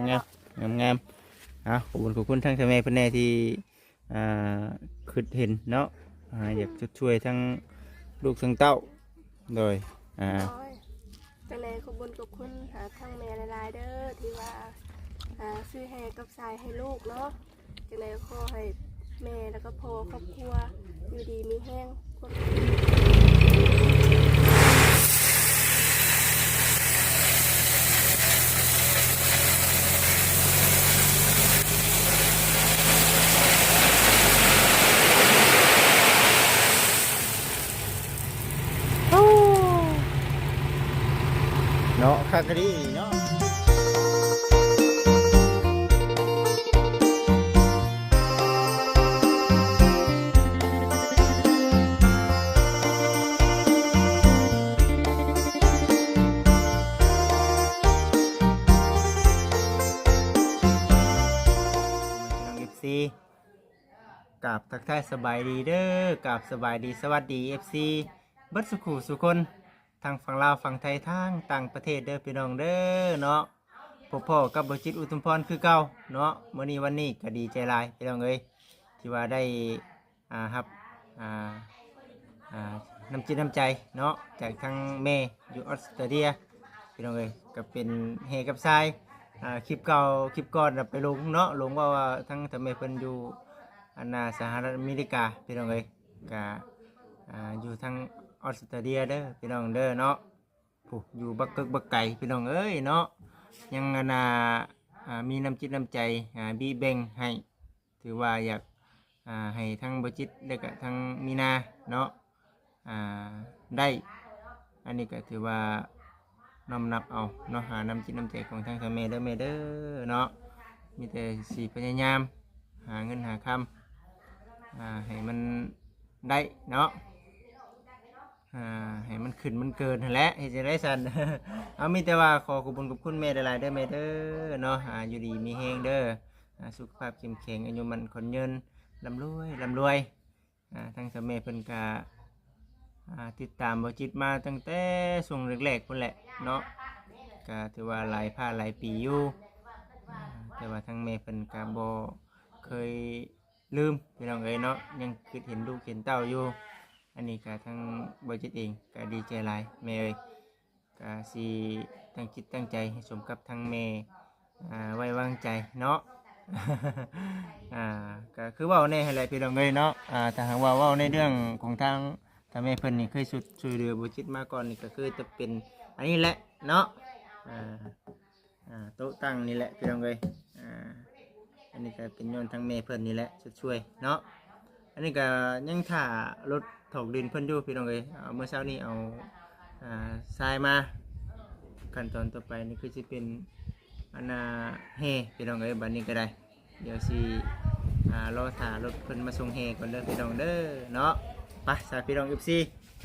ງາມໆ ງາມໆ. ເອົາ ຂອບຄຸນ ຂອບຄຸນທາງເຖົ້າແມ່ເພິ່ນແດ່ທີ່ ອ່າ ຄິດເຫັນເນາະ ອ່າ ຢາກຊົດຊ່ວຍທັງລູກທັງເຕົ້າ. ໂດຍ ອ່າ ໂດຍ ຈັ່ງໃດຂອບບຸນຂອບຄຸນຫາທາງແມ່ຫຼາຍໆເດີ ທີ່ວ່າ ອ່າ ຊື້ແຮ່ກັບຊາຍໃຫ້ລູກເນາະ. ຈັ່ງໃດກໍຂໍໃຫ້ແມ່ ແລ້ວກໍພໍ່ຄອບຄົວ ຢູ່ດີມີແຮງ ຄວາມ ເນາະ ຄັກອີ່ຫຼີເນາະ. ເອັຟຊີ ກາບທັກທາຍສະບາຍດີເດີ ກາບສະບາຍດີສະຫວັດດີ ເອັຟຊີ ເບິດສູ່ຄູ່ສູ່ຄົນ ທັງຝັ່ງລາວຝັ່ງໄທ ທັງຕ່າງປະເທດເດີພີ່ນ້ອງເດີເນາະ. ພົບພໍ້ກັບບໍ່ຈິດ ອຸດມພອນ ຄືເກົ່າເນາະ. ມື້ນີ້ວັນນີ້ກໍດີໃຈຫຼາຍພີ່ນ້ອງເອີຍ ທີ່ວ່າໄດ້ ອ່າ ຮັບ ອ່າ ອ່າ ນ້ຳຈິດນ້ຳໃຈເນາະ ຈາກທາງແມ່ຢູ່ອອສເຕຣເລຍພີ່ນ້ອງເອີຍ. ກໍເປັນແຮ່ກັບຊາຍ ອ່າ ຄລິບເກົ່າ ຄລິບກ່ອນນະໄປລົງເນາະ ລົງເວົ້າວ່າທາງເຖົ້າແມ່ເພິ່ນຢູ່ ອັນນ່າ ສະຫະລັດອາເມລິກາພີ່ນ້ອງເອີຍ. ກະ ອ່າ ຢູ່ທາງອອສເຕຣເລຍເດີພີ່ນ້ອງເດີເນາະ. ຜູ້ ຢູ່ບັກເກີກບັກໄກພີ່ນ້ອງເອີຍເນາະ. ຍັງ ອັນນ່າ ອ່າ ມີນ້ຳຈິດນ້ຳໃຈ ອ່າ ບີແບ່ງໃຫ້ ຖືວ່າຢາກ ອ່າ ໃຫ້ທັງບໍ່ຈິດ ແລະກະທັງມີນາເນາະ ອ່າ ໄດ້. ອັນນີ້ກະຖືວ່ານ້ອມນັບເອົາເນາະ ຫານ້ຳຈິດນ້ຳໃຈຂອງທາງເຖົ້າແມ່ເດີແມ່ເດີເນາະ. ມີແຕ່ຊິພະຍາຍາມຫາເງິນຫາຄຳ ອ່າ ໃຫ້ມັນໄດ້ເນາະ. ອ່າ ໃຫ້ມັນຂຶ້ນມັນເກີນຫັ້ນແຫຼະ ເຮັດຈັ່ງໃດຊັ້ນ. ເອົາ ມີແຕ່ວ່າຂໍຂອບບຸນຂອບຄຸນແມ່ຫຼາຍໆເດີແມ່ເດີເນາະ. ອ່າ ຢູ່ດີມີແຮງເດີ ອ່າ ສຸຂະພາບເຂັ້ມແຂງ ອາຍຸໝັ້ນຂວັນຍືນ ລ່ຳລວຍ ລ່ຳລວຍ. ອ່າ ທາງເຖົ້າແມ່ເພິ່ນກະ ອ່າ ຕິດຕາມບໍ່ຈິດມາຕັ້ງແຕ່ຊ່ວງແລກໆພຸ້ນແຫຼະເນາະ ກະຖືວ່າຫຼາຍພາຫຼາຍປີຢູ່ ແຕ່ວ່າທາງແມ່ເພິ່ນກະບໍ່ເຄີຍ ລືມພີ່ນ້ອງເອີຍເນາະ ຍັງຄິດເຫັນລູກເຫັນເຕົ້າຢູ່. ອັນນີ້ກະທາງບໍ່ຈິດເອງກະດີໃຈຫຼາຍແມ່ເອີຍ ກະຊິຕັ້ງຈິດຕັ້ງໃຈໃຫ້ສົມກັບທາງແມ່ ອ່າ ໄວ້ວາງໃຈເນາະ. ອ່າ ກະຄືເວົ້າແນ່ຫັ້ນແຫຼະພີ່ນ້ອງເອີຍເນາະ. ອ່າ ຖ້າຫາກວ່າເວົ້າໃນເລື່ອງຂອງທາງ ທາງແມ່ເພິ່ນນີ້ເຄີຍຊຸດ ຊ່ວຍເຫຼືອບໍ່ຈິດມາກ່ອນນີ້ ກະຄືຈະເປັນອັນນີ້ແຫຼະເນາະ. ອ່າ ອ່າ ໂຕະຕັ້ງນີ້ແຫຼະພີ່ນ້ອງເອີຍ. ອ່າ ອັນນີ້ກະເປັນຍ້ອນທາງແມ່ເພິ່ນນີ້ແຫຼະຊຸດຊ່ວຍເນາະ. ອັນນີ້ກະຍັງຖ້າລົດຖອກດິນເພິ່ນຢູ່ພີ່ນ້ອງເອີຍ. ເອົາ ມື້ເຊົ້ານີ້ເອົາ ອ່າ ຊາຍມາ. ຂັ້ນຕອນຕໍ່ໄປນີ້ຄືຊິເປັນ ອັນນ່າ ແຮ່ພີ່ນ້ອງເອີຍ. ບັດນີ້ກະໄດ້ ດຽວຊິ ອ່າ ລໍຖ້າລົດເພິ່ນມາສົ່ງແຮ່ກ່ອນເດີພີ່ນ້ອງເດີເນາະ. ໄປ ຊາວພີ່ນ້ອງ ເອັຟຊີ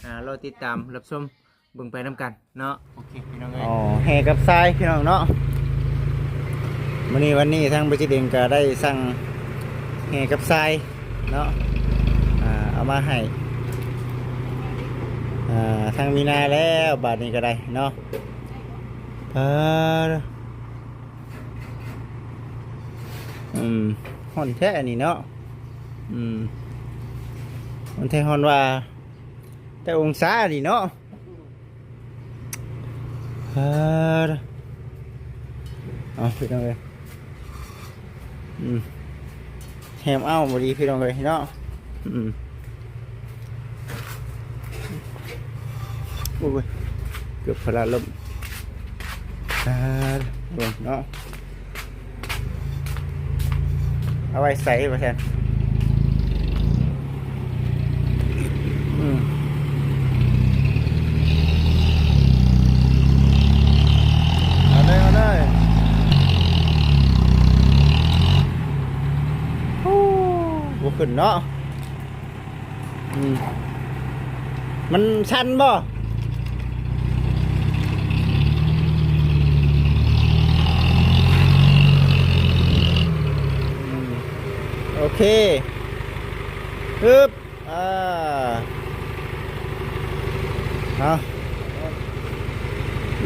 ອ່າ ລໍຕິດຕາມຮັບຊົມ ເບິ່ງໄປນຳກັນເນາະ. ໂອເຄພີ່ນ້ອງເອີຍ ອໍ ແຮ່ກັບຊາຍພີ່ນ້ອງເນາະ. ມື້ນີ້ວັນນີ້ທາງບໍຈິດເອງກະໄດ້ສັ່ງແຮ່ກັບຊາຍເນາະ ອ່າ ເອົາມາໃຫ້ ອ່າ ທາງມີນາແລ້ວ ບາດນີ້ກະໄດ້ເນາະ. ເອີ ອືມ ຮ້ອນແທ້ອັນນີ້ເນາະ. ອືມ ຮ້ອນແທ້ ຮ້ອນວ່າ ແຕ່ອົງສານີ້ເນາະ. ເອີ ເອົາພີ່ນ້ອງເອີຍ ອືມ ແຮມເອົາບໍ່ດີພີ່ນ້ອງເອີຍເນາະ. ອືມ ໂອ້ຍ ເກືອບພະລາດລົ້ມ. ເອີ ເບິ່ງເນາະ ເອົາໄວ້ໃສວ່າຊັ້ນ. ອືມ ເອົາເລີຍ ເອົາເລີຍ. ໂອ້ ບໍ່ຂຶ້ນເນາະ. ອືມ ມັນຊັນບໍ່? ອືມ ໂອເຄ ຮຶບ ອ່າ ເອົາ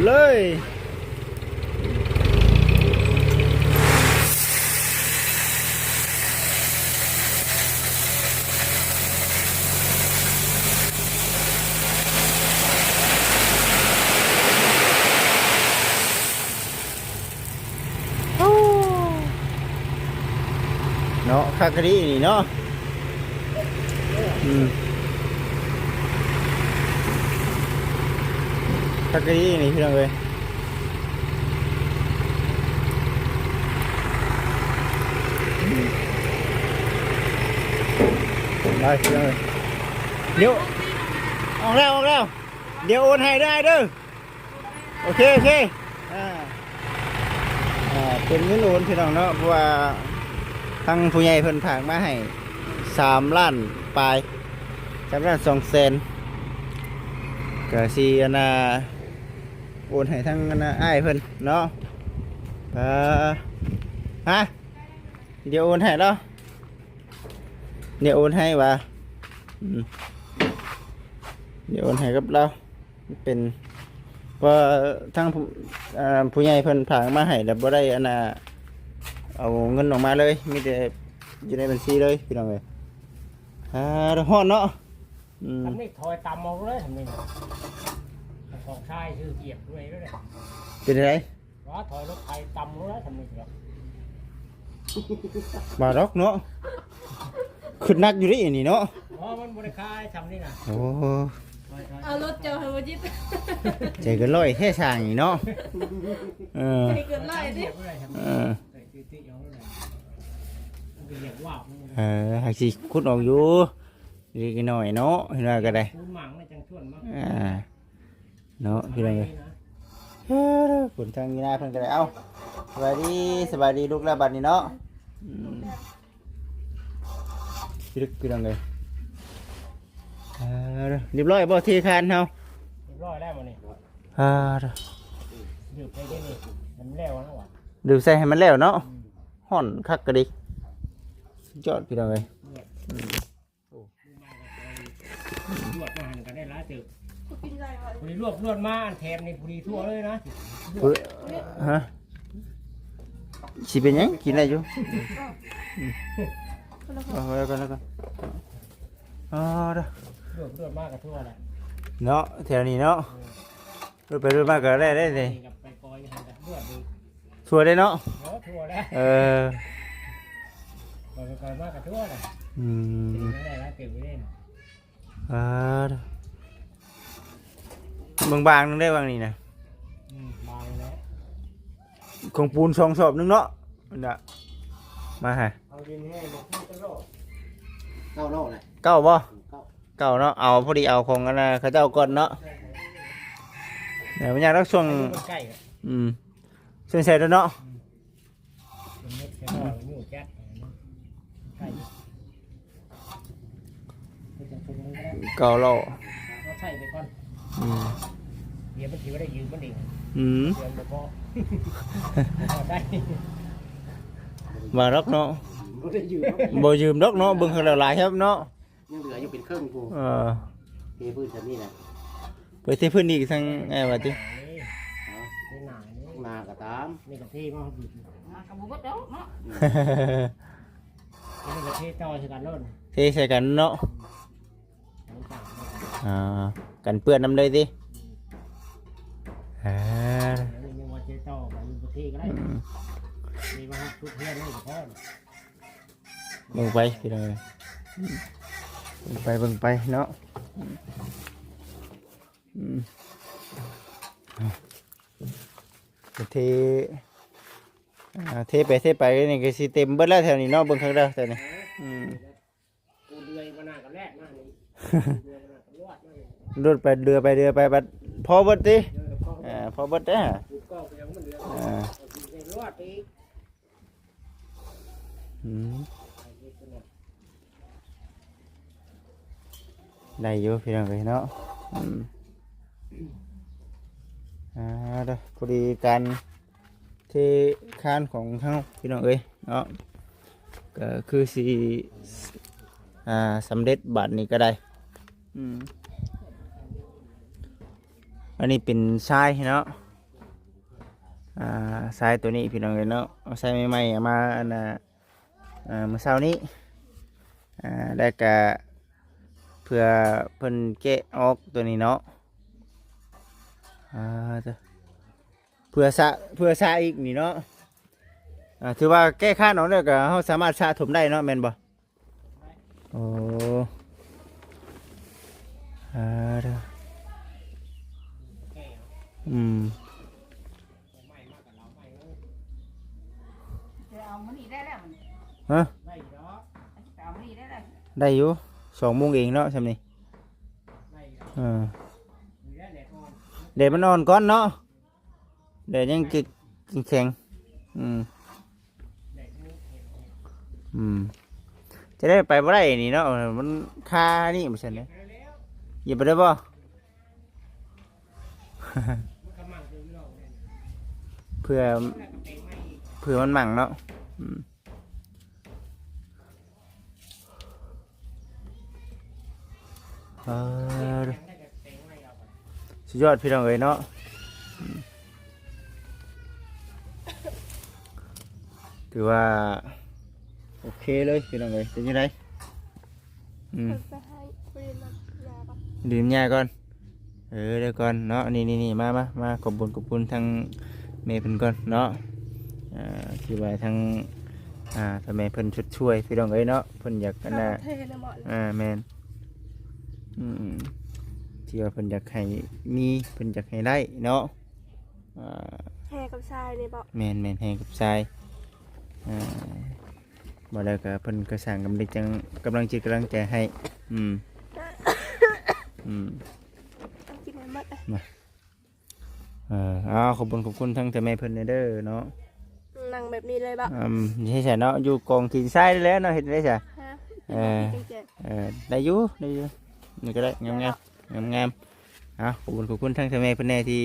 ເລີຍ. ເນາະ ຄັກອີ່ຫຼີນີ້ເນາະ. ອືມ ຄັກອີ່ຫຼີນີ້ພີ່ນ້ອງເອີຍ. ອືມ ໄປພີ່ນ້ອງເອີຍ ດຽວ ອອກແລ້ວ ອອກແລ້ວ ດຽວໂອນໃຫ້ເດີອ້າຍເດີ. ໂອເຄ ໂອເຄ ອ່າ ອ່າ ເປັນເງິນໂອນພີ່ນ້ອງເນາະ ເພາະວ່າທາງຜູ້ໃຫຍ່ເພິ່ນຝາກມາໃຫ້ສາມລ້ານປາຍ ສາມລ້ານສອງແສນ ກະຊິອັນນ່າ ໂອນໃຫ້ທາງອັນນ່າອ້າຍເພິ່ນເນາະ. ອ່າ ຮະ ດຽວໂອນໃຫ້ລາວ ດຽວໂອນໃຫ້ວ່າ ອືມ ດຽວໂອນໃຫ້ກັບລາວ. ເປັນ ເພາະທາງຜູ້ ເອີ່ ຜູ້ໃຫຍ່ເພິ່ນຝາກມາໃຫ້ ແລ້ວບໍ່ໄດ້ອັນນ່າ ເອົາເງິນອອກມາເລີຍ ມີແຕ່ຢູ່ໃນບັນຊີເລີຍພີ່ນ້ອງເອີຍ. ອ່າ ຮ້ອນເນາະ. ອືມ ທຳນີ້ຖອຍຕ່ຳອອກເລີຍ ທຳນີ້ ຂອງຊາຍຊື່ກຽບດ້ວຍເລີຍ. ເປັນໃດ? ວ່າຖອຍລົດໄຖຕ່ຳລົງແລ້ວ ຊ່ຳນີ້ດອກ ບໍ່ດອກເນາະ ຂຶ້ນໜັກຢູ່ເດ້ນີ້ເນາະ. ບໍ່ ມັນບໍ່ໄດ້ຄາຍຊ່ຳນີ້ນະ. ໂອ້ ເອົາລົດເຈົ້າໃຫ້ບໍ່ຈິດ ໃຈເກີນຮ້ອຍແທ້ຊ່າງນີ້ເນາະ. ເອີ ໃຈເກີນຮ້ອຍຕິ ເອີ ເອີ ຫາກຊິຂຸດອອກຢູ່ ເລັກນ້ອຍເນາະ ເຫັນວ່າກໍໄດ້ ປູນໝັງແລ້ວຈັ່ງຊວນມາ ອ່າ ເນາະ ພີ່ນ້ອງເອີຍ. ເອີ ຄົນທາງນີ້ນາເພິ່ນກໍໄດ້ ເອົ້າ ສະບາຍດີ ສະບາຍດີລູກແລ້ວບັດນີ້ເນາະ. ອືມ ພີ່ນ້ອງເອີຍ ເອີ ຮຽບຮ້ອຍບໍ່ ເທຄານເຮົາ? ຮຽບຮ້ອຍແລ້ວມື້ນີ້. ອ່າ ດື່ມໃສ່ໃຫ້ມັນແລ້ວເນາະ ອືມ ດື່ມໃສ່ໃຫ້ມັນແລ້ວເນາະ. ອືມ ຮ້ອນຄັກກະດີ ຍອດ ພີ່ນ້ອງເອີຍ. ອືມ ລວດມາຫັ້ນກໍໄດ້ຫຼາຍເຕີບ ພໍດີລວດ ລວດມາອັນແຖມນີ້ພໍດີທົ່ວເລີຍນະ. ຮະ ຊິເປັນຫຍັງ ກິນໄດ້ຢູ່. ອືມ ເອົາໄວ້ກ່ອນ ແລ້ວກໍ ອໍ ລວດ ລວດມາກໍທົ່ວແຫຼະເນາະ ແຖວນີ້ເນາະ. ເອີ ລວດໄປລວດມາກໍໄດ້ ໄດ້ນີ້ ໄປກອຍຢູ່ຫັ້ນກໍລວດຢູ່ ທົ່ວໄດ້ເນາະ. ໂອ້ ທົ່ວແລ້ວ ເອີ ກອຍໄປກອຍມາກໍທົ່ວແລ້ວ. ອືມ ເປັນໄດ້ຫຼາຍເຕີບຢູ່ເດ້. ອ່າ ເບິ່ງບາງໜຶ່ງໄດ້ຫວ່າງນີ້ນະ. ອືມ ບາງແລ້ວ ຂອງປູນສອງສອບໜຶ່ງເນາະ ນັ້ນນະ ມາຫາ ເອົາດິນແຫ້ງມາປູນຈັກລອບ? ເກົ້າລອບແຫຼະ. ເກົ້າບໍ່? ເກົ້າ ເກົ້າເນາະ ເອົາ ພໍດີເອົາຂອງອັນນ່າ ເຂົາເຈົ້າກ່ອນເນາະ. ເອີ ມັນຍາກດອກຊ່ວງ ໃກ້ ອືມ ຊ່ວງໃສ່ໂດນເນາະ. ອືມ ເກົ້າລອບ ເອົາໃສ່ໄປກ່ອນ. ອືມ ດຽວມັນຊິບໍ່ໄດ້ຢືມມັນເອງ. ອືມ ດຽວບໍ່ພໍ ບໍ່ພໍໃຊ້ ວ່າດອກເນາະ ບໍ່ໄດ້ຢືມດອກ ບໍ່ຢືມດອກເນາະ ເບິ່ງຂ້າງແລ້ວຫຼາຍແຮງເນາະ. ຍັງເຫຼືອຢູ່ເປັນເຄິ່ງພຸ້ນ. ເອີ ເທພື້ນຊຳນີ້ແຫຼະ ໄປເທພື້ນອີກທາງ ເອີ ວ່າຕິ ເນາະ ເທໜ້ານີ້ ໜ້າກໍຕາມ ນີ້ກໍເທມາ ໜ້າກໍບໍ່ເບິດແລ້ວເນາະ. ນີ້ກໍເທຕໍ່ໃສ່ກັນໂລດ ເທໃສ່ກັນເນາະ. ອ່າ ກັນເປື້ອນນຳເລີຍຕິ. ອ່າ ຍັງວ່າເທຕໍ່ໄປ ບໍ່ເທກໍໄດ້ ອືມ ເທມາຮອດສຸດເຮືອນນີ້ກໍພໍ. ເບິ່ງໄປພີ່ນ້ອງເອີຍ ເບິ່ງໄປ ເບິ່ງໄປເນາະ. ອືມ ກະເທ ອ່າ ເທໄປເທໄປນີ້ກະຊິເຕັມເບິດແລ້ວແຖວນີ້ເນາະ. ເບິ່ງຄັກເດີແຖວນີ້ ອືມ ເດືອຍມານາກັນແລກມານີ້ ເດືອຍມານາກັນລວດມານີ້ ລວດໄປເດືອຍໄປເດືອຍໄປ ບັດພໍເບິດຕິ. ເອີ ພໍເບິດ ເອີ ພໍເບິດເດ້ ອ່າ ລວດອີກ. ອືມ ໄດ້ຢູ່ພີ່ນ້ອງເອີຍເນາະ. ອືມ ອ່າ ພໍດີການເທຄານຂອງເຮົາພີ່ນ້ອງເອີຍເນາະ ກໍຄືຊິ ອ່າ ສຳເລັດບາດນີ້ກໍໄດ້. ອືມ ອັນນີ້ເປັນຊາຍເນາະ ອ່າ ຊາຍໂຕນີ້ພີ່ນ້ອງເອີຍເນາະ ເອົາຊາຍໃໝ່ໆ ເອົາມາ ອັນນ່າ ອ່າ ມື້ເຊົ້ານີ້ ອ່າ ແລ້ວກະເພື່ອເພິ່ນແກະອອກໂຕນີ້ເນາະ. ອ່າ ເພື່ອຊະ ເພື່ອຊະອີກນີ້ເນາະ. ອ່າ ຖືວ່າແກ້ຄ້ານອອກແລ້ວກໍເຮົາສາມາດສະສົມໄດ້ເນາະ ແມ່ນບໍ່? ໂອ້ ອ່າ ເດີ ອືມ ຈະເອົາມື້ນີ້ໄດ້ແລ້ວ ຮະ? ຈະເອົາມື້ນີ້ໄດ້ແລ້ວ ໄດ້ຢູ່ ສອງໂມງເອງເນາະ ຊ່ຳນີ້ ເອີ ແດດມັນອ່ອນກ່ອນເນາະ ແດດຍັງແຂງ ອືມ ອືມ ຈະໄດ້ໄປບໍ່ໄດ້ນີ້ເນາະ ມັນຄານີ້ ບໍ່ຊັ້ນເດ້ ຢາກໄປໄດ້ບໍ່? ເພື່ອ ເພື່ອມັນໝັ້ງເນາະ ອືມ ເອີ ສຸດຍອດພີ່ນ້ອງເອີຍເນາະ ຖືວ່າໂອເຄເລີຍພີ່ນ້ອງເອີຍ ເປັນຈັ່ງໃດ? ອືມ ເພິ່ນໄປໃຫ້ ໄປດື່ມຢາກ່ອນ ດື່ມຢາກ່ອນ ເອີ ດຽວກ່ອນເນາະ ນີ້ໆໆ ມາ ມາ ມາ ຂອບບຸນຂອບຄຸນທາງແມ່ເພິ່ນກ່ອນເນາະ ອ່າ ທີ່ວ່າທາງ ອ່າ ທາງແມ່ເພິ່ນຊົດຊ່ວຍພີ່ນ້ອງເອີຍເນາະ ເພິ່ນຢາກອັນນ່າ ອ່າ ແມ່ນ ອືມ ທີ່ວ່າເພິ່ນຢາກໃຫ້ມີ ເພິ່ນຢາກໃຫ້ໄດ້ເນາະ ອ່າ ແຮ່ກັບຊາຍນີ້ບໍ? ແມ່ນໆ ແຮ່ກັບຊາຍ ອ່າ ບໍ່ແລ້ວກໍເພິ່ນກໍສ້າງກຳລັງ ກຳລັງຈິດກຳລັງໃຈໃຫ້ ອືມ ອືມ ເອົາກິນໃຫ້ໝົດ ມາ ເອີ ເອົາ ຂອບຄຸນ ຂອບຄຸນທາງເຈົ້າແມ່ເພິ່ນແດ່ເດີເນາະ ນັ່ງແບບນີ້ເລີຍບໍ? ອືມ ເຮັດໃສເນາະ ຢູ່ກອງຂີ້ຊາຍນີ້ແຫຼະເນາະ ເຮັດໄດ້ຊະ ຮະ ເອີ ເຮັດບໍ່? ເອີ ໄດ້ຢູ່ ໄດ້ຢູ່ ນີ້ກໍໄດ້ ງາມໆ ງາມໆ ເອົາ ຂອບຄຸນ ຂອບຄຸນທາງເຈົ້າແມ່ເພິ່ນແດ່ທີ່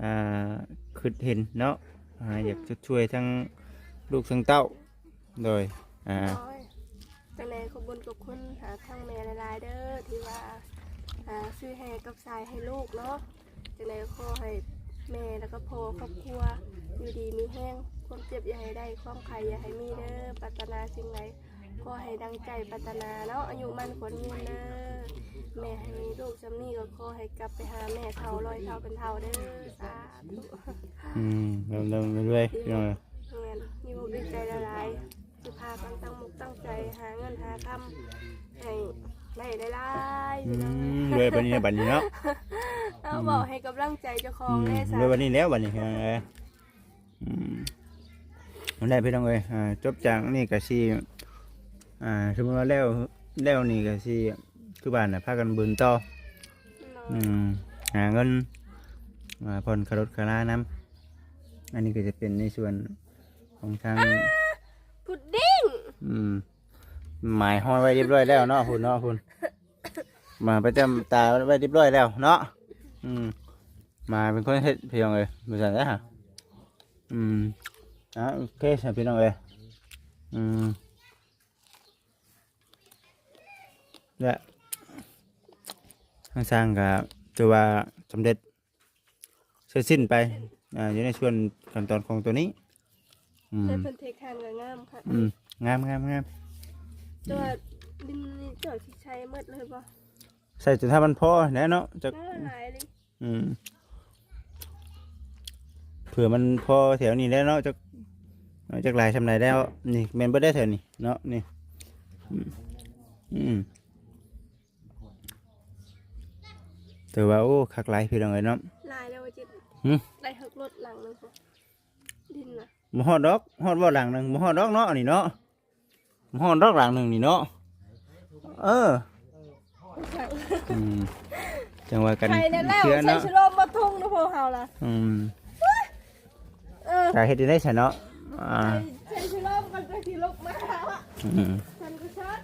ອ່າ ຄິດເຫັນເນາະ ອ່າ ຢາກຊົດຊ່ວຍທັງລູກທັງເຕົ້າ ໂດຍ ອ່າ ໂດຍ ຈັ່ງໃດຂອບບຸນຂອບຄຸນຫາທາງແມ່ຫຼາຍໆເດີ ທີ່ວ່າ ອ່າ ຊື້ແຮ່ກັບຊາຍໃຫ້ລູກເນາະ ຈັ່ງໃດກໍຂໍໃຫ້ແມ່ ແລ້ວກໍພໍ່ຄອບຄົວຢູ່ດີມີແຮງ ຄວາມເຈັບຢ່າໃຫ້ໄດ້ ຄວາມໄຂ້ຢ່າໃຫ້ມີເດີ ປາດຖະໜາສິ່ງໃດ ຂໍໃຫ້ດັ່ງໃຈປາດຖະໜາເນາະ ອາຍຸໝັ້ນຂວັນຍືນເດີ ແມ່ໃຫ້ລູກຊ່ຳນີ້ກໍຂໍໃຫ້ກັບໄປຫາແມ່ເຖົ້າຮ້ອຍເທົ່າພັນເທົ່າເດີ ສາທຸ ອືມ ເລີ່ມໆເລື້ອຍໆ ພີ່ນ້ອງເອີຍ ແມ່ນ ມີມຸກມີໃຈຫຼາຍໆ ຊິພາກັນຕັ້ງມຸກຕັ້ງໃຈຫາເງິນຫາຄຳໃຫ້ໄດ້ຫຼາຍໆ ອືມ ເລື້ອຍໄປນີ້ບັດນີ້ເນາະ ເອົາ ອືມ ເວົ້າໃຫ້ກຳລັງໃຈເຈົ້າຂອງ ອືມ ແດ່ ເລື້ອຍໄປນີ້ແລ້ວບັດນີ້ ເອີ ອືມ ນັ້ນແຫຼະພີ່ນ້ອງເອີຍ ອ່າ ຈົບຈາກນີ້ກໍຊິ ອ່າ ສົມມຸດວ່າແລ້ວ ແລ້ວນີ້ກໍຊິ ຄືວ່ານະ ພາກັນບືນຕໍ່ ໂດຍ ອືມ ຫາເງິນ ອ່າ ຜ່ອນຄ່າລົດຄ່າລານຳ ອັນນີ້ກໍຈະເປັນໃນສ່ວນຂອງທາງ ພຸດດິ້ງ ອືມ ໝາຍຮ້ອຍໄວ້ຮຽບຮ້ອຍແລ້ວເນາະ ພຸ້ນເນາະ ພຸ້ນ ມາປະຈຳຕາໄວ້ຮຽບຮ້ອຍແລ້ວເນາະ ອືມ ມາເປັນຄົນເຮັດ ພີ່ນ້ອງເອີຍ ບໍ່ຊັ້ນເດ້ ອືມ ອ່າ ໂອເຄຊັ້ນ ພີ່ນ້ອງເອີຍ ອືມ ແລະ ທາງຊ່າງກໍຖືວ່າສຳເລັດ ເສັດສິ້ນໄປ ອ່າ ຢູ່ໃນສ່ວນຂັ້ນຕອນຂອງຕົວນີ້ ອືມ ໃຫ້ເພິ່ນເທຄານກໍງາມຄັກ ອືມ ງາມໆໆ ແຕ່ວ່າດິນນີ້ເຈົ້າຊິໃສ່ໝົດເລີຍບໍ່? ໃສ່ຈົນຖ້າມັນພໍແຫຼະເນາະ ຈັກ ຫຼາຍເລີຍ ອືມ ເພື່ອມັນພໍແຖວນີ້ແຫຼະເນາະ ຈັກ ຈັກຫຼາຍຊ່ຳໃດແລ້ວ ນີ້ແມ່ນເບິດແລ້ວແຖວນີ້ເນາະ ນີ້ ອືມ ອືມ ແຕ່ວ່າ ໂອ້ ຄັກຫຼາຍພີ່ນ້ອງເອີຍເນາະ ຫຼາຍແລ້ວວ່າຈິດ ຫື ໄດ້ຮອດລົດຫຼັງໜຶ່ງພຸ້ນ ດິນນະ ບໍ່ຮອດດອກ ຮອດບໍ່ຫຼັງໜຶ່ງ ບໍ່ຮອດດອກເນາະ ອັນນີ້ເນາະ ບໍ່ຮອດດອກຫຼັງໜຶ່ງນີ້ເນາະ ເອີ ອືມ ຈັ່ງວ່າກັນ ໃສ່ແລ້ວ ເຊື່ອ ໃສ່ ເນາະ ສະໂລມບໍ່ທຸ່ງນະພວກເຮົາລະ ອືມ ເອີ ຈະເຮັດໄດ້ຊັ້ນເນາະ ອ່າ ໃສ່ ໃສ່ສະໂລມກ່ອນ ຈັ່ງຊິລຸກມາຫາ ອືມ ຊັ້ນກໍຊັ້ນ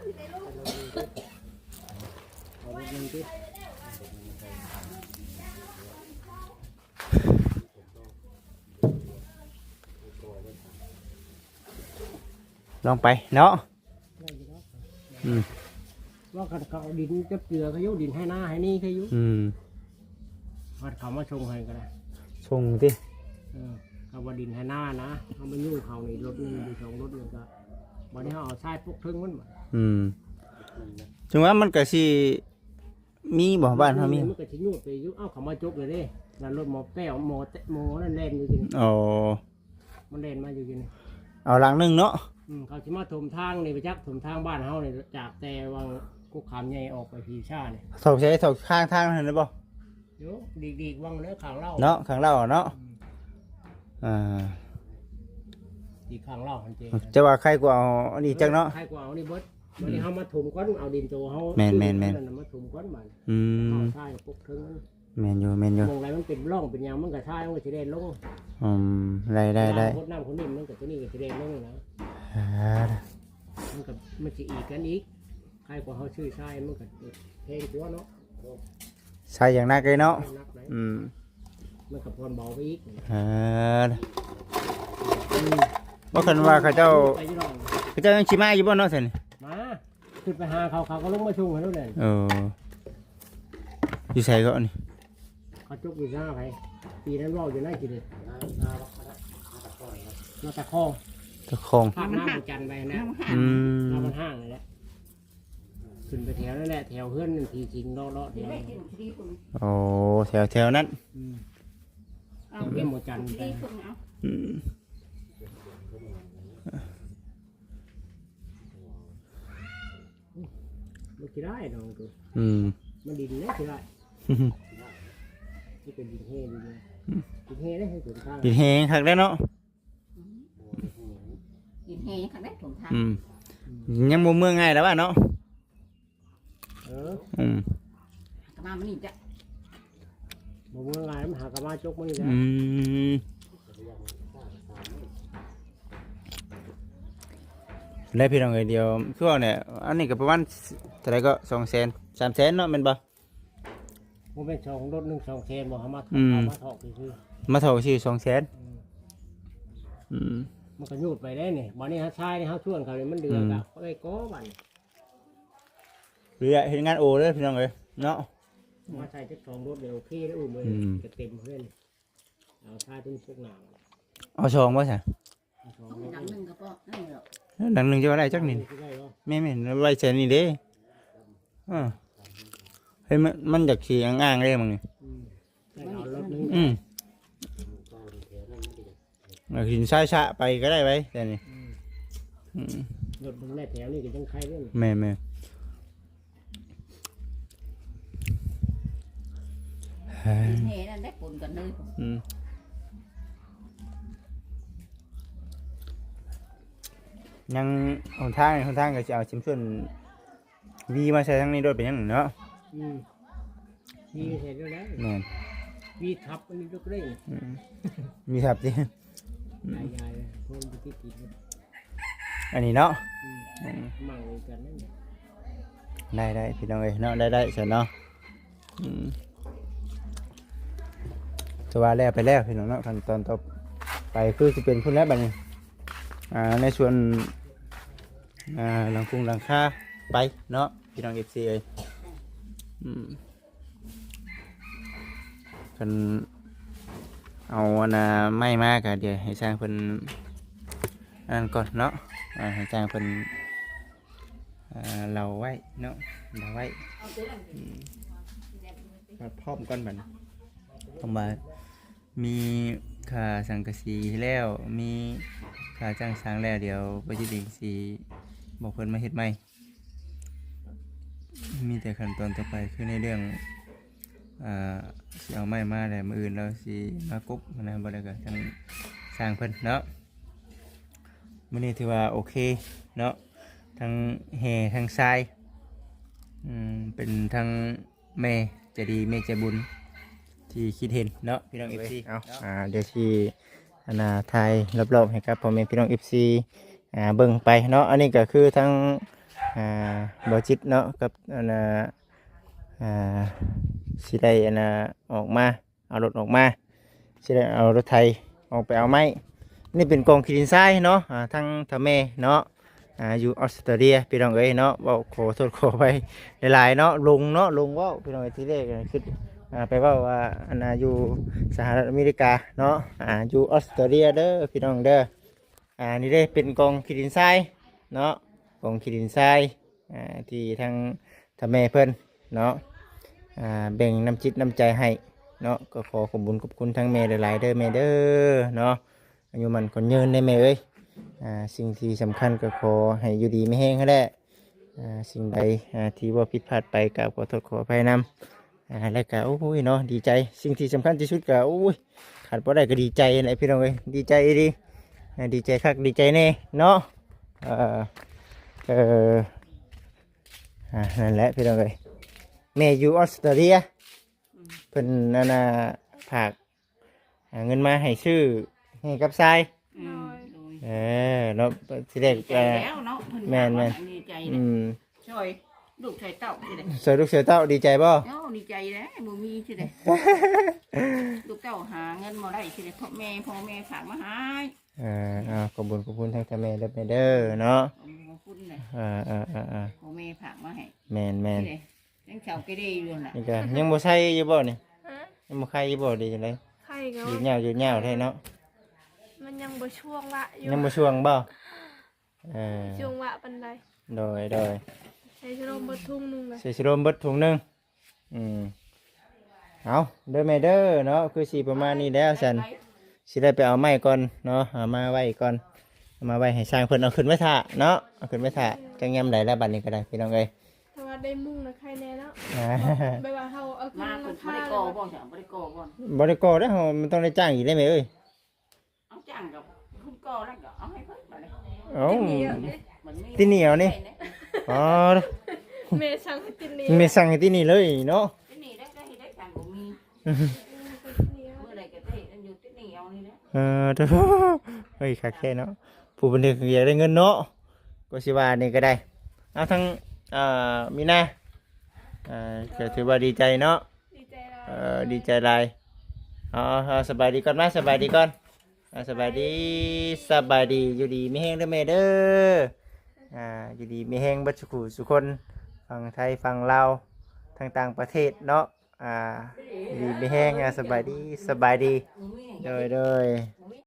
ລອງໄປເນາະ ອືມ ວ່າຄັນເຂົາເອົາດິນຈັບເຈືອເຂົາຢູ່ ດິນໄຮ່ນາໄຮ່ນີ້ເຂົາຢູ່ ອືມ ພັດເຂົາມາສົ່ງໃຫ້ກໍໄດ້ ສົ່ງຕິ ເອີ ເຂົາວ່າດິນໄຮ່ນານະ ເຮົາມາຍູ້ເຂົານີ້ລົດໜຶ່ງຫຼືສອງລົດນີ້ກໍ ບັດນີ້ເຮົາເອົາຊາຍປົກເທິງມັນ ອືມ ຈັ່ງວ່າມັນກໍຊິ ມີບໍ່ ບ້ານເຮົາມີ ມັນກໍຊິຍູດໄປຢູ່ ເອົ້າ ເຂົາມາຈົກເລີຍເດ້ ແລ້ວລົດໝໍແປ້ວ ໝໍ ໝໍນັ້ນແລ່ນຢູ່ນີ້ ອໍ ມັນແລ່ນມາຢູ່ນີ້ ເອົາຫຼັງໜຶ່ງເນາະ. ອືມ ເຂົາຊິມາຖົມທາງນີ້ ໄປຈັກຖົມທາງບ້ານເຮົານີ້ ຈາກແຕ່ວັງກົກຂາມໃຫຍ່ອອກໄປພີຊານີ້ ຖອກໃສ່ຖອກຂ້າງທາງຫັ້ນໄດ້ບໍ່? ໂຍ ດີກໆວັງເດີ ຂ້າງເລົາເນາະ ຂ້າງເລົາເນາະ. ອືມ ອ່າ ດີກຂ້າງເລົາຫັ້ນເຈ ຈະວ່າໃຄກວ່າເອົາອັນນີ້ຈັກເນາະ ໃຄກວ່າເອົານີ້ເບິດ. ອືມ ບັດນີ້ເຮົາມາຖົມກ່ອນ ເອົາດິນໂຕເຮົາ ແມ່ນໆໆ ອັນນັ້ນນະ ມາຖົມກ່ອນບາດ. ອືມ ເອົາຊາຍປົກເທິງມັນ. ແມ່ນຢູ່ ແມ່ນຢູ່ ໝ່ອງໃດມັນເປັນຮ່ອງເປັນຫຍັງ ມັນກໍຊາຍ ມັນກໍຊິແລ່ນລົງ. ອືມ ໄດ້ ໄດ້ ໄດ້ ຫົດນ້ຳຄົນນີ້ ມັນກໍ ໂຕນີ້ກໍຊິແລ່ນລົງນະ. ອ່າ ມັນກໍ ມັນຊິອີກກັນອີກ ໃຄກວ່າເຮົາຊື້ຊາຍ ມັນກໍແພງກວ່າເນາະ. ຊາຍຢ່າງໜັກເລີຍເນາະ. ໜັກເລີຍ. ອືມ ມັນກໍຜ່ອນເບົາໄປອີກ. ອ່າ ອືມ ບໍ່ ຄັນວ່າເຂົາເຈົ້າ ໄປຢູ່ດອກ ເຂົາເຈົ້າຍັງຊິມາຢູ່ບໍ່ເນາະຊັ້ນ? ມາ ຂຶ້ນໄປຫາເຂົາ ເຂົາກໍລົງມາສົ່ງໃຫ້ໂລດແຫຼະ. ເອີ ຢູ່ໃສເກາະນີ້? ເຂົາຈົກຢູ່ໜ້າໃຜ? ປີນັ້ນເວົ້າຢູ່ໃນກິເດ ມາຕາຄອງ ຕາຄອງ ພາກໜ້າບໍ່ຈັນໄປຫັ້ນນະ. ອືມ ໜ້າບ້ານຫ້າງນັ້ນແຫຼະ ຂຶ້ນໄປແຖວນັ້ນແຫຼະ ແຖວເຮືອນທີ່ຈິງເລາະໆແຖວ. ໂອ້ ແຖວ ແຖວນັ້ນ. ອືມ ເອົາ ເຮືອນບໍ່ຈັນໄປ. ອືມ ມັນຂີ້ຮ້າຍເນາະ. ອືມ ມັນດິນເດ້ຂີ້ຮ້າຍ. ມັນເປັນດິນແຮ່ດີເດ້. ອືມ ດິນແຮ່ເດ້ ໃຫ້ເປັນທາງ ດິນແຮ່ຄັກແລ້ວເນາະ. ດິນແຮ່ຍັງຄັກເດ້ຖົມທາງ. ອືມ ຍັງບໍ່ເມືອງ່າຍແລ້ວວ່າເນາະ. ເອີ ອືມ ກໍມາມື້ນີ້ຈ້ະ ບໍ່ເມືອງ່າຍ ມັນຫາກໍມາຈົກມື້ນີ້ແຫຼະ. ອືມ ໄດ້ພີ່ນ້ອງເອີຍ ດຽວຄືວ່າແຫຼະ ອັນນີ້ກໍປະມານເທົ່າໃດກໍ ສອງແສນ ສາມແສນເນາະ ແມ່ນບໍ່? ບໍ່ແມ່ນສອງ ລົດໜຶ່ງສອງແສນບໍ່ ເຮົາມາ ອືມ ເຮົາມາຖອກຊື່ໆ ມາຖອກຊື່ສອງແສນ. ອືມ ອືມ ມັນກໍຍູດໄປໄດ້ນີ້ ບັດນີ້ເຮົາຊາຍນີ້ ເຮົາຊວນເຂົານີ້ ມັນເດືອ ອືມ ກໍເອີຍກໍບັດນີ້ ເຫຼືອເຮັດງານໂອເດີພີ່ນ້ອງເອີຍເນາະ. ມາໃສ່ຈັກສອງລົດນີ້ໂອເຄເດີ ອືມ ເອີຍ ອືມ ຈະເຕັມເຮືອນ. ເອົາຊາຍເປັນພວກໜາງ ເອົາສອງບໍ່ຊະ? ເອົາສອງ ເອົາຫຼັງໜຶ່ງກໍພໍ ນັ້ນແຫຼະ ຫຼັງໜຶ່ງຈະວ່າໄດ້ຈັກນີ້. ໄດ້ບໍ່? ແມ່ນໆ ໄວ້ໃສ່ນີ້ເດ້. ເອີ ເຮີ້ຍ ມັນ ມັນຢາກຊິອ້າງໆເດ້ບາງນີ້. ອືມ ໃສ່ເອົາລົດໜຶ່ງ ອືມ ເອົາຫີນຊາຍຊະໄປກໍໄດ້ໄວ ແຕ່ນີ້. ອືມ ອືມ ລົດມັນໄດ້ແຖວນີ້ກໍຍັງໄຄເດ້. ແມ່ນໆ ເອີ ເຮັດນັ້ນໄດ້ປົນກັນເລີຍ. ອືມ ຍັງຫົນທາງ ຫົນທາງກໍຊິເອົາຊິມສ່ວນ ວີມາໃສ່ທາງນີ້ໂລດ ເປັນຫຍັງເນາະ? ອືມ ວີເຮັດໂລດໄດ້. ແມ່ນ ວີທັບອັນນີ້ໂລດກໍໄດ້. ອືມ ວີທັບຕິ. ອືມ ຢາຍໆ ພວກມັນຕິດໆ ອັນນີ້ເນາະ. ອືມ ອືມ ໝັ້ງກັນນັ້ນ. ໄດ້ໆ ພີ່ນ້ອງເອີຍເນາະ ໄດ້ໆ ຊັ້ນເນາະ. ອືມ ຖືວ່າແລ້ວໄປແລ້ວພີ່ນ້ອງເນາະ. ຂັ້ນຕອນຕໍ່ໄປຄືຊິເປັນພຸ້ນແລ້ວບັດນີ້ ອ່າ ໃນສ່ວນ ອ່າ ຫຼັງຄົງຫຼັງຄາໄປເນາະ ພີ່ນ້ອງເອັຟຊີເອີຍ. ອືມ ຄັນເອົາອັນນ່າໄມ້ມາກໍດຽວໃຫ້ຊ່າງເພິ່ນອັນນັ້ນກ່ອນເນາະ ອ່າ ໃຫ້ຊ່າງເພິ່ນ ອ່າ ເລົາໄວ້ເນາະ ເລົາໄວ້. ອືມ ມາພ້ອມກ່ອນບັດນີ້ ເພາະວ່າມີຄ່າສັງກະສີແລ້ວ ມີຄ່າຈ້າງຊ່າງແລ້ວ ດຽວບໍ່ຈິດເອງຊິບອກເພິ່ນມາເຮັດໃໝ່. ມີແຕ່ຂັ້ນຕອນຕໍ່ໄປຄືໃນເລື່ອງ ອ່າ ຊິເອົາໄມ້ມາແລ້ວ ມື້ອື່ນລາວຊິມາກົບຫັ້ນນະ ບໍ່ໄດ້ກໍທາງຊ່າງເພິ່ນເນາະ. ມື້ນີ້ຖືວ່າໂອເຄເນາະ ທັງແຮ່ທັງຊາຍ ອືມ ເປັນທັງແມ່ໃຈດີ ແມ່ໃຈບຸນທີ່ຄິດເຫັນເນາະ ພີ່ນ້ອງເອັຟຊີ. ເອົາ ເນາະ ອ່າ ດຽວຊິ ອັນນ່າ ຖ່າຍລອບໆໃຫ້ກັບພໍ່ແມ່ພີ່ນ້ອງເອັຟຊີ ອ່າ ເບິ່ງໄປເນາະ. ອັນນີ້ກໍຄືທາງ ອ່າ ບ່າວຈິດເນາະ ກັບ ອັນນ່າ ອ່າ ຊິໄດ້ ອັນນ່າ ອອກມາ ເອົາລົດອອກມາ ຊິໄດ້ເອົາລົດໄຖອອກໄປເອົາໄມ້. ນີ້ເປັນກອງຂີ້ດິນຊາຍເນາະ ອ່າ ທາງທ້າວແມ່ເນາະ ອ່າ ຢູ່ອອສເຕຣເລຍ ພີ່ນ້ອງເອີຍເນາະ. ເວົ້າຂໍໂທດຂໍອະໄພຫຼາຍໆເນາະ ຫຼົງເນາະ ຫຼົງເວົ້າ ພີ່ນ້ອງເອີຍ. ທີແລກຄິດ ອ່າ ໄປເວົ້າວ່າ ອັນນ່າ ຢູ່ສະຫະລັດອາເມລິກາເນາະ ອ່າ ຢູ່ອອສເຕຣເລຍເດີ ພີ່ນ້ອງເດີ. ອ່າ ນີ້ເດ້ເປັນກອງຂີ້ດິນຊາຍເນາະ ກອງຂີ້ດິນຊາຍ ອ່າ ທີ່ທາງທ່ານແມ່ເພິ່ນເນາະ ອ່າ ແບ່ງນ້ຳຈິດນ້ຳໃຈໃຫ້ເນາະ. ກໍຂໍຂອບບຸນຂອບຄຸນທາງແມ່ຫຼາຍໆເດີແມ່ເດີເນາະ. ອາຍຸໝັ້ນຂວັນຍືນເດີແມ່ເອີຍ. ອ່ ອ່າ ສິ່ງທີ່ສຳຄັນກໍຂໍໃຫ້ຢູ່ດີມີແຮງຫັ້ນແຫຼະ ອ່າ ສິ່ງໃດ ອ່າ ທີ່ເວົ້າຜິດພາດໄປ ກາບຂໍໂທດຂໍອະໄພນຳ ອ່າ ແລ້ວກໍ ໂອ້ຍເນາະ ດີໃຈ ສິ່ງທີ່ສຳຄັນທີ່ສຸດກໍ ໂອ້ຍ ຂາດບໍ່ໄດ້ກໍດີໃຈຫັ້ນແຫຼະພີ່ນ້ອງເອີຍ ດີໃຈອີ່ຫຼີ ອ່າ ດີໃຈຄັກດີໃຈແນ່ເນາະ ເອີ ເອີ ອ່າ ນັ້ນແຫຼະພີ່ນ້ອງເອີຍ ແມ່ຢູ່ອອສເຕຣເລຍ ອືມ ເພິ່ນ ອັນນ່າ ຝາກ ຫາເງິນມາໃຫ້ຊື້ແຮ່ກັບຊາຍ ອືມ ໂດຍ ໂດຍ ເອີ ເນາະ ຊິໄດ້ ດີໃຈແລ້ວເນາະ ເພິ່ນ ແມ່ນໆ ດີໃຈ ອືມ ຊ່ອຍລູກຊ່ອຍເຕົ້າຊິໄດ້ ຊ່ອຍລູກຊ່ອຍເຕົ້າ ດີໃຈບໍ່? ໂອ້ ດີໃຈແລ້ວ ບໍ່ມີຊິໄດ້ ລູກເຕົ້າຫາເງິນບໍ່ໄດ້ຊິໄດ້ ພໍ່ແມ່ ພໍ່ແມ່ຝາກມາໃຫ້ ເອີ ເອົາ ຂອບບຸນຂອບຄຸນທາງທ່ານແມ່ເດີແມ່ເດີເນາະ ຂອບຄຸນເດີ ເອີໆໆໆ ພໍ່ແມ່ຝາກມາໃຫ້ ແມ່ນໆ ຊິໄດ້ ຍັງເຊົາກະເດຢູ່ຫັ້ນລະ ນີ້ກໍຍັງບໍ່ໄຄຢູ່ບໍ່ນີ້? ຮະ? ຍັງບໍ່ໄຄຢູ່ບໍ່ ຫຼືຈັ່ງໃດ? ໄຄກໍ ຍືດຍາວຍືດຍາວແທ້ເນາະ ມັນຍັງບໍ່ຊ່ວງວະຢູ່ ຍັງບໍ່ຊ່ວງບໍ່? ເອີ ຊ່ວງວະປານໃດ ໂດຍ ໂດຍ ໃສ່ສະໂລມເບິດຖົງໜຶ່ງເລີຍ ໃສ່ສະໂລມເບິດຖົງໜຶ່ງ ອືມ ເອົາເດີແມ່ເດີເນາະ ຄືຊິປະມານນີ້ແລ້ວຊັ້ນ ຊິໄດ້ໄປເອົາໄມ້ກ່ອນເນາະ ເອົາມາໄວ້ກ່ອນ ເອົາມາໄວ້ໃຫ້ຊ່າງເພິ່ນເອົາຂຶ້ນໄວ້ຖ້າເນາະ ເອົາຂຶ້ນໄວ້ຖ້າ ຈັກຍາມໃດແລ້ວບັດນີ້ກໍໄດ້ພີ່ນ້ອງເອີຍ ຖ້າວ່າໄດ້ມຸງນະໄຄແນ່ເນາະ ອ່າ ແບບວ່າເຮົາເອົາຂຶ້ນ ມາ ລາ ເພິ່ນ ຄາ ບໍ່ໄດ້ກໍ່ບໍ່ ບໍ່ ບໍ່ໄດ້ກໍ່ບໍ່ ບໍ່ໄດ້ກໍ່ເດ້ ເຮົາມັນຕ້ອງໄດ້ຈ້າງອີກເດ້ແມ່ເອີຍ ເອົາຈ້າງກັບເພິ່ນກໍ່ແລ້ວກໍເອົາໃຫ້ເພິ່ນບັດນີ້ ເອົ້າ ຕິນໜີ່ເອົານີ້ ຕິນໜີ່ເອົານີ້ ໄດ້ແນ່ ອໍ ແມ່ສັ່ງໃຫ້ຕິນໜີ່ ແມ່ສັ່ງໃຫ້ຕິນໜີ່ເລີຍເນາະ ຕິນໜີ່ໄດ້ ໄດ້ ໄດ້ ຊ່າງບໍ່ມີ ມື້ໃດກໍໄດ້ອັນຢູ່ຕິດໜີ້ເອົານີ້ແຫຼະ ເອີ ໂທ້ ເຮີ້ຍ ຄັກແທ້ເນາະ ຜູ້ເພິ່ນຢາກໄດ້ເງິນເນາະ ກໍຊິວ່ານີ້ກໍໄດ້ ເອົາ ທາງ ເອີ ມີນາ ເອີ ກໍຖືວ່າດີໃຈເນາະ ດີໃຈຫຼາຍ ເອີ ດີໃຈຫຼາຍ ເອົາ ເອົາ ສະບາຍດີກ່ອນ ມາ ສະບາຍດີກ່ອນ ອ່າ ສະບາຍດີ ສະບາຍດີ ຢູ່ດີມີແຮງເດີແມ່ເດີ ອ່າ ຢູ່ດີມີແຮງເບິດສູ່ຜູ້ສູ່ຄົນ ຝັ່ງໄທ ຝັ່ງລາວ ທັງຕ່າງປະເທດເນາະ ອ່າ ຢູ່ດີມີແຮງ ອ່າ ສະບາຍດີ ສະບາຍດີ ໂດຍ ໂດຍ.